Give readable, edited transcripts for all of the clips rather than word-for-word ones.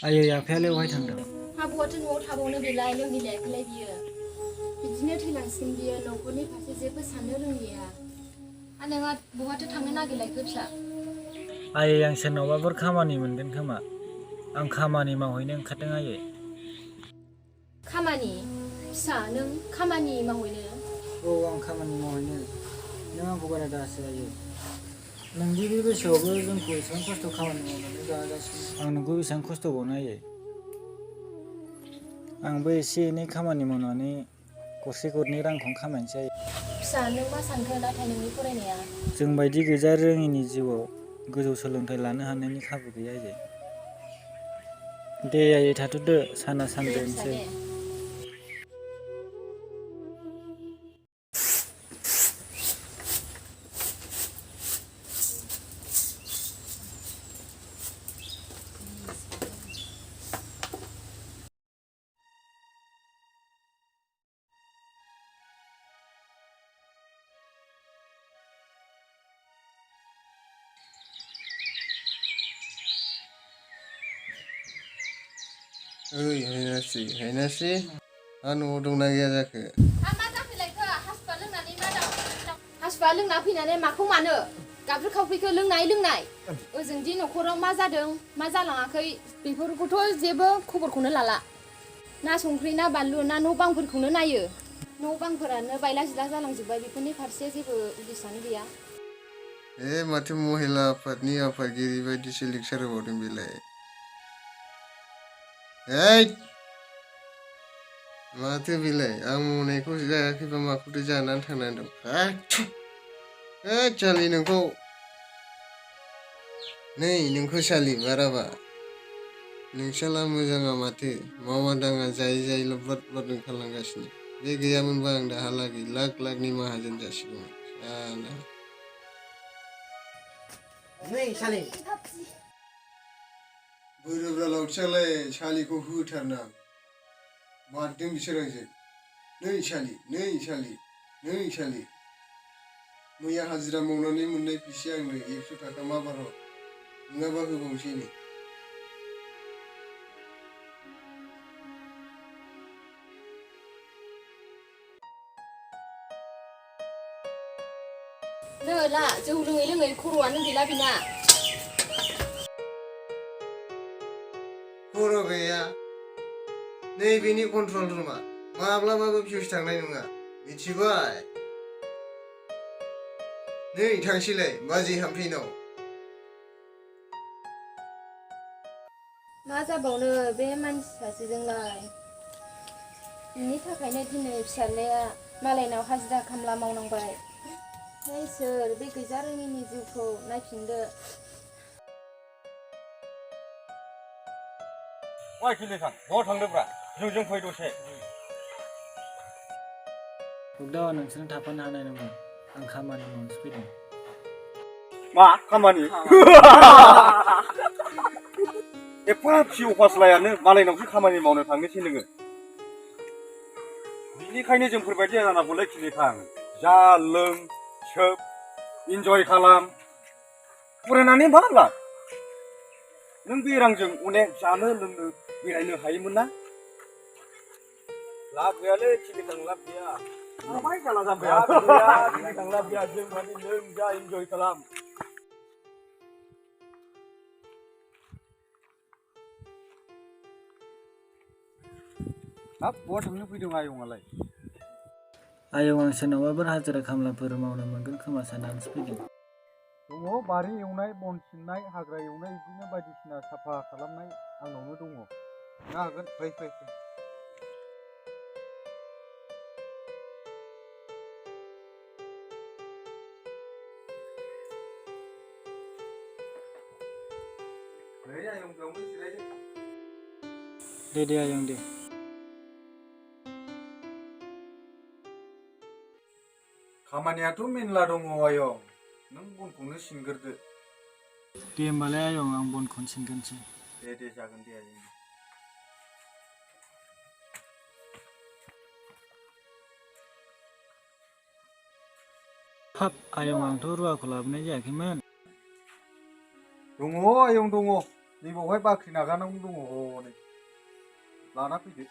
आयै आफायालाय बहाय थांदों? हाबुआथ' न'आव थाबावनो बेलाय लोंहैलायाखैलाय बियो। बिदिनो थैलांसिगोन बियो न'खरनि फारसे जेबो साननो रोङिया। नोंहा बहाथो थांनो नागिरलायखो फिसा? आयै आं सोरनावबाफोर खामानि मोनगोन खोमा। आं खामानि मावहैनो ओंखारदों आयै। खामानि? फिसा नों खामानि मावहैनो? औ आं खामानि मावहैनो। नों आंखौ बारा दासो आयै। नोंदि बे बैसोआवबो जोंखौ एसेबां खस्थ' खामानि मावनानै जाहोगासिनो। आं नोंखौ बेसेबां खस्थ' बावनो आयै। आंबो एसे एनै खामानि मावनानै गरसे गरनै रांखौनो खामायनोसै आयै। फिसा नों मा सानखो नाथाय नोंनि फरायनाया? जोंबायदि गैजा रोङिनि जिउआव गोजौ सोलोंथाइ लानो हानायनि खाबु गैया आयै। दे आयै थाथ'दो साना दे फिसा सानब्रैनोसै। दे। ओइ हैनासि न'आव दंना गैया जाखो? मा जाफैलायखो? हासुआ लोंनानै मा दावराव? हासुआ लोंना फैनानै माखौ मानो? गाबज्रि खावफैखो लोंनाय। ओजोंदि न'खराव मा जादों मा जालाङाखै बेफोरखौथ' जेबो खबरखौनो लाला। ना संख्रि ना बानलु ना न' बांफोरखौनो नायो। न' बांफोरानो बायला जिला जालांजोब्बाय बेफोरनि फारसे जेबो उदिसानो गैया। माथो महिला आफादनि आफादगिरि बायदिसो लेक्सार होबावदों बेलाय। माथो बेलाय आं मावनायखौ जायाखैबा माखौथो जानानै थांनानै दं? सालि नोंखौ नोंखौ सालि बाराबा नोंसाला मोजाङा माथो मावा दाङा जायै लब्राद ओंखारलांगासिनो। बे गैयामोनबा आं दाहालागै लाखनि माहाजोन जासिगौमोन। सालि बोरोब्रा लावथियालाय सालिखौ होथारनां मारदों बिसोर आंजों। नै सालि मैया हाजिरा मावनानै मोननाय फैसाया आंनो 100 थाखा मा बार' नङाबा होबावसै नै। ला जौ लोङै खर'आनो गैला बिना। खर' गैया नैबेनि कन्ट्रल रुमा माब्लाबाबो फिउस थांनाय नङा मिथिबाय? नै थांसैलाय बाजै हाम्फैनाव। मा जाबावनो बे मानसि सासेजोंलाय। बिनि थाखायनो दिनै फिसाज्लाया मालायनाव हाजिरा खामला मावनांबाय। सोर बे गैजा रोङिनि जिउखौ नायफिनदो। खिलिखां बहा थांदोंब्रा? जों फै दसे। बुगदा नोंसोरनो थाफानो हानाय नङा। आं खामानि मावनोसो फैदों। मा खामानि? एफा फिउ फास्लायानो मालायनावसो खामानि मावनो थांनोसै नोङो। बिनिखायनो जोंफोरबायदि जानांगौलै खिलिखां। जा लों सोब इन्जय खालाम। फरायनानै मा लाब? नों बे रांजों अनेक जानो लोंनो बेरायनो हायोमोन ना? लाब गैयालै खिलिखां लाब गैया। माबाय जाला जाम्बाया खिलिखां लाब गैया। जों माने लों जा इन्जय खालाम। हाब बहा थांनो फैदों आयंआलाय? आयं आं सोरनावबाफोर हाजिरा खामलाफोर मावनो मोनगोन खोमा साननानैसो फैदों। दङ बारि एवनाय बन सिननाय हाग्रा एवनाय बिदिनो बायदिसिना साफा खालामनाय आंनावनो दङ। ना हागोन फै। नै आयं बेयावनो जिरायदो। दे आयं दे। खामानियाथ' मेरला दङ आयं। नों बनखौनो सिनग्रोदो। दे होमबालाय आयं आं बनखौनो सिनग्रोनोसै। दे जागोन दे आयं। हाब आयं आंथ' रुवाखौ लाबोनाय जायाखैमोन। दङ आयं दङ। नैबावहाय बाख्रि नागारनांगौ दङ हनै लाना फैदो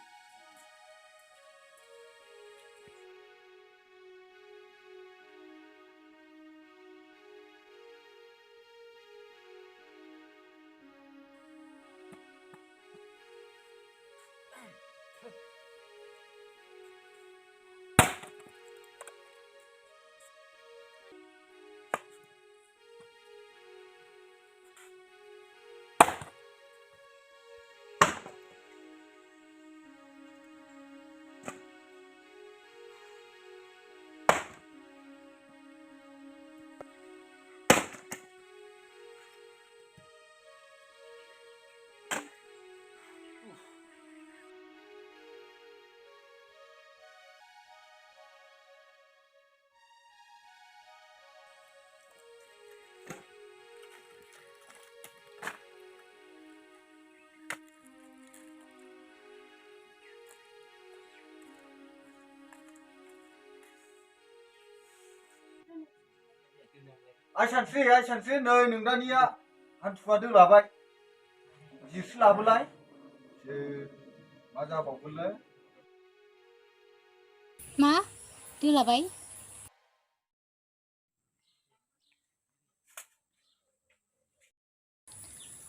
आइ सानस्रि नै नोंदानिया हान्थुआ दोलाबाय जिस्रि लाबोलाय मा जाबावगोनलै मा दोलाबाय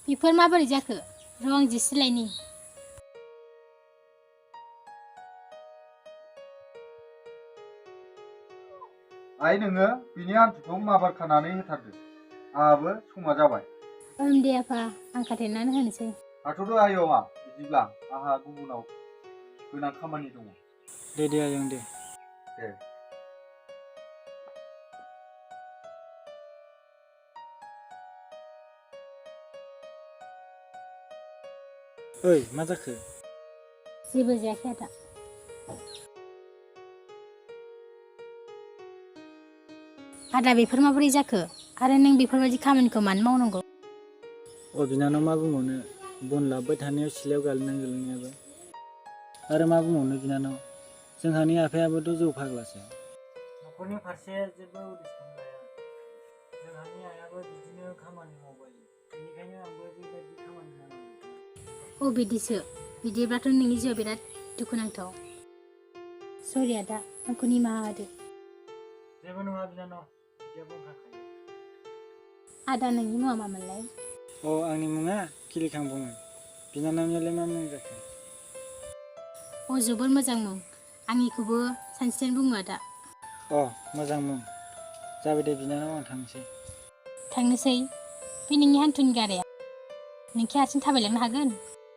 बेफोर माबोरै जाखो र' आं जिस्रि लायनि आइ नोङो बिनि हान्थुखौ माबार खानानै होथारदो आंहाबो समा जाबाय दे आफा आं खाथेनानै होनोसै थाथ'दो आयं बिदिब्ला आंहा गुबुनाव गोनां खामानि दङ दे आयं दे दे ओइ मा जाखो जेबो जायाखै आदा आदा बेफोर माबोरै जाखो आरो नों बेफोरबायदि खामानिखौ मानो मावनांगौ बिनानाव मा बुंबावनो बन लाबोबाय थानायाव सिलायाव गोलैनायाबो आरो मा बुंबावनो बिनानाव जोंहानि आफायाबोथ' जौ फाग्लासो न'खरनि फारसे जेबो उदिसखौनो लाया जोंहानि आइयाबो बिदिनो खामानि मावबाय बेनिखायनो आंबो बेबायदि खामानि मावनांगौ बिदिसो बिदिब्लाथ' नोंनि जिउआ बिराद दुखुनांथाव सरि आदा आंखौ निमाहा होदो जेबो नङा बिनानाव बिदिया बुंखाखायो आदा नोंनि मुङा मामोनलाय आंनि मुङा खिलिखां बुङो बिनानावनियालाय मा मुं जाखो जोबोर मोजां मुं आंनिखौबो सानस्रियानो बुङो आदा मोजां मुं जाबाय दे बिनानाव आं थांनोसै बे नोंनि हान्थुनि गाराया नोंखि हारसिं थाबायलांनो हागोन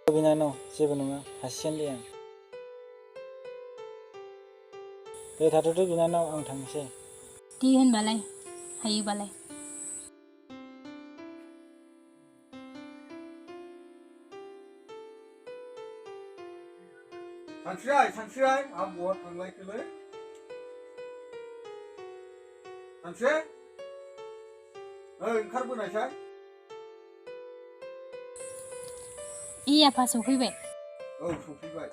बिनानाव जेबो नङा हासिगोन दे आं दे थाथ'दो बिनानाव आं थांनोसै दे होनबालाय हायोबालाय सानस्रि आं बहा थांलायखोलै सानस्रि ओंखारबोनायसाय आफा सफैबाय सफैबाय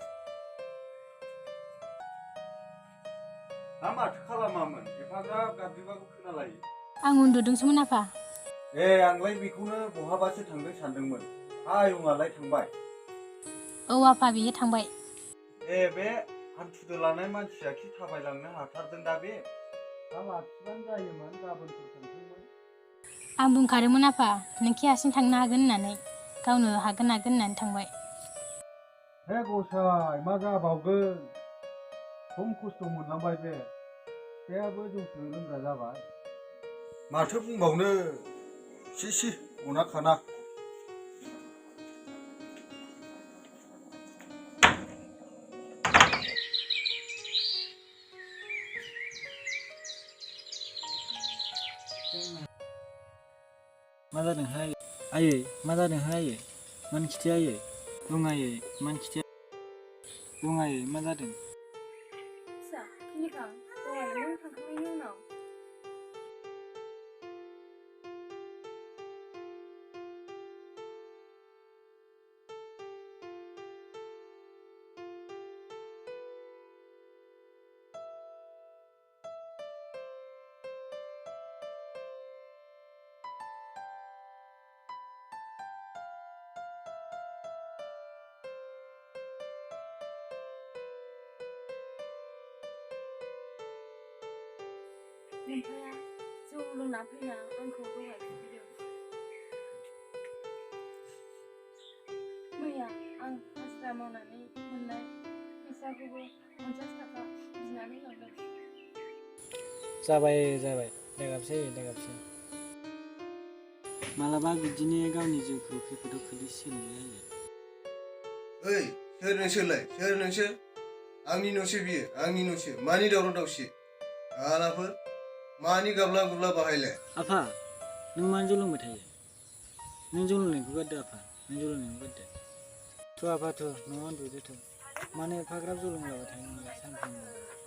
दा माथो खालामामोन एफाग्राब गाबज्रिबाबो खोनालायो आं उन्दुदोंसोमोन आफा आंलाय बेखौनो बहाबासो थांदों सानदोंमोन आयंआलाय थांबाय आफा बियो थांबाय बे हान्थु लानाय मानसिया खि थाबायलांनो हाथारदों दा बे दा लाखिबानो जायोमोन गाबोनफोर थांथोंमोन आं बुंखादोंमोन आफा नोंखि हारसिं थांनो हागोन होननानै गावनो हागोन होननानै थांबाय हे गसाइ मा जाबावगोन खम खस्थ' मोनलांबाय बे फिफायाबो जौसो लोंग्रा जाबाय माथो बुंबावनो सि अना खाना मा जादोंहाय आयै मा जादोंहाय आयै मानो खिथाया आयै बुं आयै मानो खिथाया बुं आयै मा जादों फिसा खिलिखां दहाय नों थांखांनायनि उनाव नोमफाया जौ लोंना फैना आंखौ दहाय बुफैदों। मैया आं हाजिरा मावनानै मोननाय फैसाखौबो 50 थाखा बिनानै लांदों। जाबाय दागाबसै मालाबा बिदिनो गावनि जिउखौ खैफोदाव खोलैसिगोनलै आयै। ओइ सोर नोंसोर आंनि न'सो बियो आंनि न'सो मानि दावराव दावसि आलाफोर मानि गाबला गुबला बाहायलाय। आफा नों मानो जौ लोंबाय थायो? नों जौ लोंनायखौ गारदो आफा, नों जौ लोंनायखौ गारदो। थ' आफा थ' न'आव उन्दुदो थ'। मानो एफाग्राब जौ लोंलाबाय थायो नोंलाय सानफ्रामबो?